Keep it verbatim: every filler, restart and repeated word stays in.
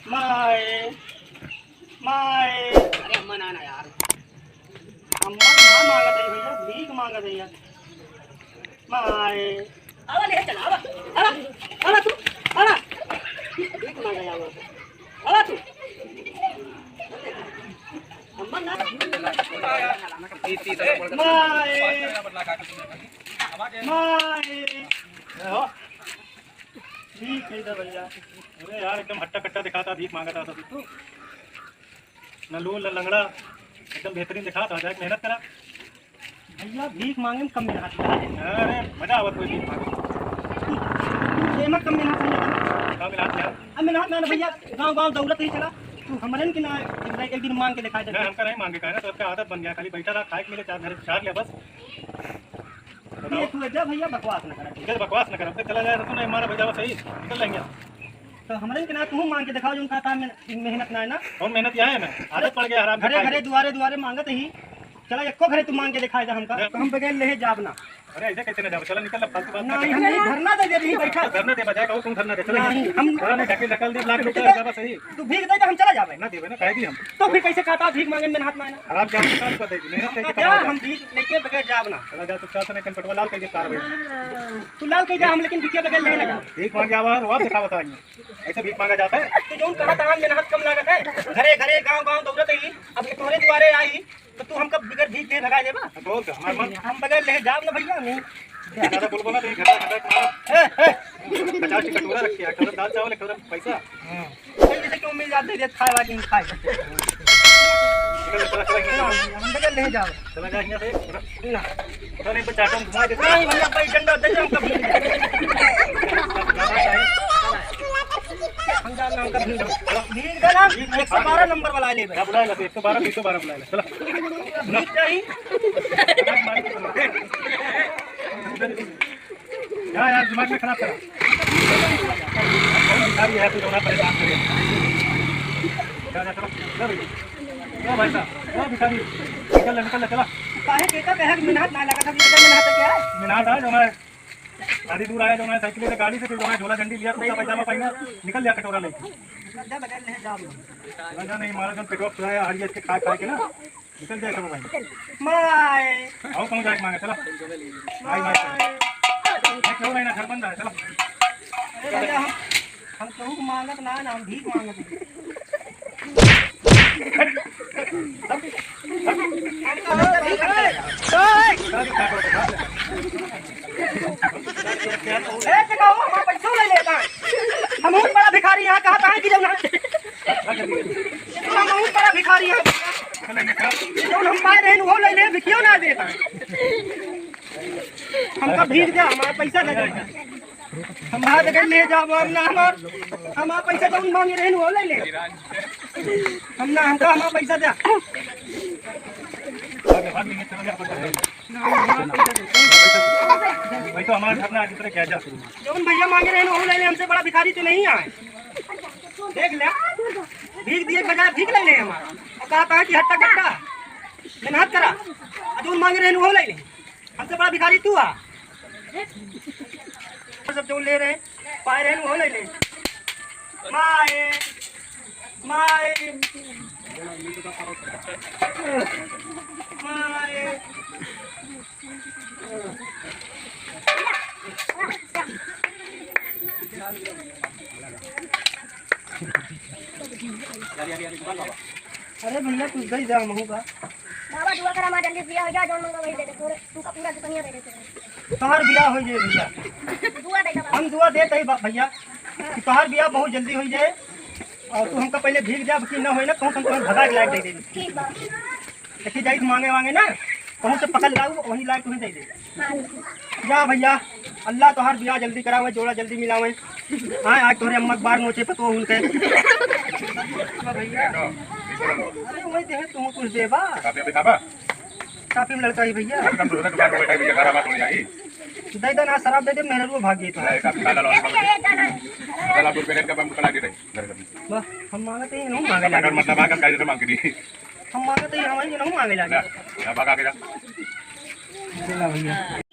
माए, माए। अरे अम्मा ना, ना यार। अम्मा ना मांगत है भैया, भीख मांगत है यार। माए। आवा ले चल, आवा। आवा, आवा तू, आवा। भीख मांगे आवा। आवा तू। अम्मा ना। माए। माए। ठीक है, इधर भैया। अरे यार, एकदम हट्टा कट्टा दिखाता, भीख मांगता था तू। न लूल, न लंगड़ा, एकदम बेहतरीन दिखाता, जाके मेहनत करा। भैया, भीख मांगे में कम मेहनत है। अरे, मजा आवत कोई भीख मांगे। तू, तू एमा कम मेहनत समझे ना? का मेहनत है? अब मेहनत ना भैया, गाँव गाँव दौड़त ही चला। तू हमरन के ना एक, एक दिन मांग के दिखा दे। ना, हमका नहीं मांगे का है ना, तो आपका आदत बन गया, खाली बैठा रहा, खाए के मिले, चार घर चार ले बस। ये तू जा भैया, बकवास ना करा। इधर बकवास ना करा, फिर चला जाए तो नहीं, मारा भैया सही, निकल लेंगे। तो हमरे के ना तू मांग के दिखाओ, जो कहता है मेहनत ना है ना। कौन मेहनत यहाँ है ना, आदत पड़ गया हराम घरे खाए घरे के। दुआरे दुआरे मांगत ही। चला एको घरे तू मांग के दिखाए दे हमका, ना। तो हम बगैर लेहे जाब ना। अरे ऐसे कैसे ना जाओ, चला निकल, अब फालतू बात ना नहीं, कर। हम नहीं, धरना दे दे रही, बैठा। धरना दे बजाय, कहूँ तुम धरना दे, चला नहीं, नहीं। हम धरना नहीं, ढकेल ढकाल दे, ब्लॉक में चला जाबा सही। तू भीख दे दे, हम चला जाबे। ना देबे ना, कह दी हम। तो फिर कैसे कहता भीख मांगे में मेहनत ना है ना? खराब जान के साथ बता दी, मेहनत करके क्या कमाओ। हम भीख लेके बगैर जाब ना। चला जा, चुपचाप से नहीं, कनपटवा लाल करके कार में। तू लाल कह जा, हम लेकिन भीख बगैर लेहे ना जाब। भीख मांगे आवा, वो आप दिखावा था। ऐसे भीख मांगा जाता है? तो जौन कहा था, हम मेहनत कम लागत है। घरे घरे, गाँव गाँव दौड़त ही, अब ये तोहरे दुआरे आई, तो तू हमका बगैर भीख दे भगा देबा? तो और क्या, हमारे मन हम बगैर लेहे जाब ना भैया, नहीं। ज्यादा बोलबो ना, तो ये घर का खर्चा मारो। ए, ए। पचास की कटोरा रखी है, कटोरा दाल चावल, कटोरा पैसा। हाँ। चल, जैसे क्यों मिल जाते, दे खाए वाली नहीं खाए। चला, चला, चला, चला। हम बगैर लेहे जाब। चला जा यहाँ से। ना। पता नहीं, कोई चाटा में घुमा देता। नहीं भैया, भाई, डंडा दे दे हमका भीख। हम जाना हमका भीख। भीख देना, एक सौ बारह नंबर वाला ले भाई। क्या बुलाएगा तू? एक सौ बारह, एक सौ बारह बुलाएगा। चला। भीख चाहिए। क्या यार, दिमाग में खराब करा। कौन भिखारी है तू, जो ना परेशान करे? जा, जा, चलो। चलो भैया। ओ भाई साहब, ओ भिखारी, निकल ले, निकल ले, चला। काहे के का कहे कि मेहनत ना लगा था, कि मेहनत है क्या? मेहनत है, जो हमारे आधी दूर आया, जो हमारे साइकिल से, गाड़ी से, फिर जो हमारे झोला झंडी लिया, कुर्ता पैजामा पहना, निकल लिया कटोरा लेके। जा, बगल ले जाओ। जा, जा, नहीं, मारा जन पेटवा फुलाया, हर ये इसके खा, खा के ना, निकल जाए सब भाई। माय। आओ, कहूँ जाके मांगे, चला। भाई, भाई, चला। ये क्यों नहीं ना, घर बंद है, चला। अरे भैया, हम हम केहू के मांगत ना, ना हम भीख मांगत हई। ए, देखा हो, हमार पैसो ले लेता है। हम बहुत बड़ा भिखारी यहाँ कहा था कि जब ना, हम बहुत बड़ा भिखारी यहाँ, जब हम पाए रहे, वो ले ले, भिखियो ना देता है। हमका भीख दे, हमारा पैसा दे दे। हमारा जगह ले जाओ, हम ना हमार, हमार पैसा जौन मांगे रहे, वो ले ले। हम ना, हमका हमारा पैसा दे। भाई तो हमारा धरना है, दूसरे क्या जा। जौन भैया मांगे रहे, वो ले ले, हमसे बड़ा भिखारी तो नहीं आए। देख ले, भीख दिए बजाय भीख ले ले हमारा। और कहा था कि हट्टा कट्टा, मेहनत करा, और जौन मांगे रहे, वो ले ले। हमसे बड़ा भिखारी तू आ। सब जो ले रहे, पाए रहे, वो ले ले। माए, माए, माए। अरे भैया, कुछ दे दे, हमहू का। बाबा, दुआ करा, हमार जल्दी बियाह हो जाए, जौन मंगा वही दे दे, तोरे, तुमका पूरा दुकनिया दे दे तोरे। तोहार बियाह हो जाए भैया। दुआ दे दे बाबा। हम दुआ देत हई बा-, भैया, कि तोहार बियाह बहुत जल्दी हो जाए, और तू हमका पहले भीख दे, अब की ना होए ना, कहूँ हम तुम्हें भगा के लायक दे दे। ठीक बा। देखी जाई मांगे वांगे ना, कहूँ से पकड़ लाऊ, वही लायक तुम्हें दे दे। हाँ। जा भैया, अल्लाह तोहार बियाह जल्दी करावे, जोड़ा जल्दी मिलावे। हाँ, आज तोहरे अम्मा के बार नोचे पतो उनके। भैया, अरे वही दे, तू कुछ देबा। काफी अभी खाबा? काफी में लड़का ही भैया। हम तो दुकान पर बैठा भैया, घर आवा थोड़ी आई। दे दे ना, शराब दे दे, मेहनरुआ भाग गई तो। नहीं, काफी खाला लो। चल, आप पेरेंट का बम पकड़ा के दे, घर का। बस, हम मांगत ही नहीं मांगे लागे। मतलब, आकर काहे से मांग के दी? हम मांगत ही, हम ही नहीं मांगे लागे। जा, भाग आगे जा। चला भैया।